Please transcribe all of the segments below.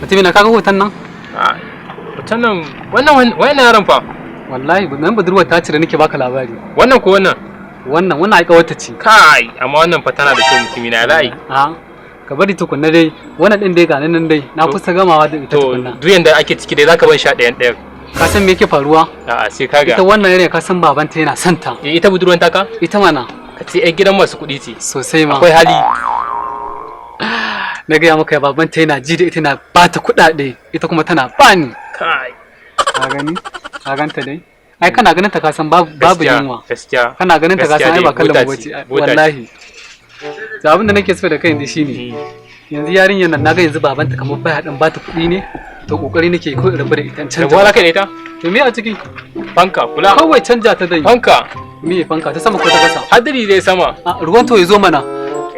Mutumin na, kaga hoton nan? Hoton nan, wannan wannan yaron fa? Wallahi nan budurwar ta ce da nake baka labari. Wannan ko wannan? Wannan ai kawarta ce. Kai, amma wannan fa tana da kyau, mutumi na, ra'ayi. A, ka bari tukunna dai, wannan din dai ga nan dai na kusa gamawa da ita To tukunna. Duk yanda ake ciki dai zaka ban 11 ɗayan. Ka san me yake faruwa? A'a, sai kaga. Ita wannan yarinya, ka san babanta yana son ta. Eh, ita budurwan taka? Ita mana. Ka ce ai gidan masu kuɗi ce. Sosai ma. Akwai hali. Na gaya maka, babanta yana ji da ita, na ba ta kuɗaɗe, ita kuma tana bani. Kai. Ka gani, ka ganta dai, ai kana ganin ta ka san babu Gaskiya, yunwa. Gaskiya. Kana ganin ta ka san ai ba kallon Gaskiya mu bace. dai, bota ce. Wallahi to abin da nake so da kai yanzu shine, yanzu yarinyar nan naga yanzu babanta kamar baya dan bata kuɗi ne, to kokari nake ko in rabu da ita, in canja. Rabuwa za ka da ita? To me a ciki? Fanka, kula. Kawai canja ta dai. Fanka. Me fanka, ta sama ko ta kasa? Hadiri dai sama. A, ruwan to ya zo mana.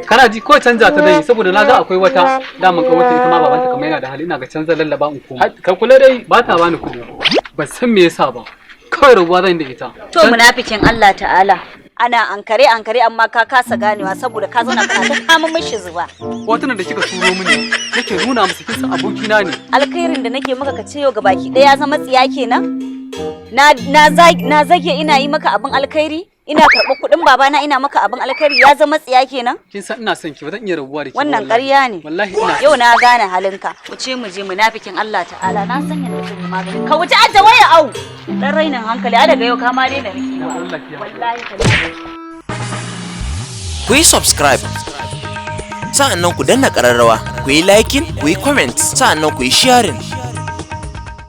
Kana ji, ko canja ta dai, saboda na ga akwai wata daman wata, ita ma babanta kamar yana da hali, ina ga canza lallaba in koma. Ka kula dai. Ba ta bani kuɗi, ban san me yasa ba, kawai rabuwa zan da ita. To, munafikin Allah ta'ala. Ana ankare ankare amma ka kasa ganewa saboda ka zauna kana ta kama mishi zuba. Hotunan da kika turo mini nake nuna musu, kin san abokina ne. Alkhairin da nake maka ka ce yau gabaki ɗaya ya zama tsiya kenan? Na zage ina yi maka abin alkhairi? Ina karɓar kuɗin babana ina maka abin alkhairi ya zama tsiya kenan? Kin san ina son ki, ba zan iya rabuwa da ke ba. Wannan Wallahi. ƙarya ne. Wallahi ina Yau na gane halinka. Wuce mu je, munafikin Allah ta'ala, na san yadda zan yi magani. Ka wuce, aje waya au. Dan rainin hankali, a daga yau ka ma daina rikewa. Allah ki haƙuri. Wallahi ka Ku yi subscribe, sa'an nan ku danna ƙararrawa, ku yi liking, ku yi comment, sa'an nan ku yi sharing.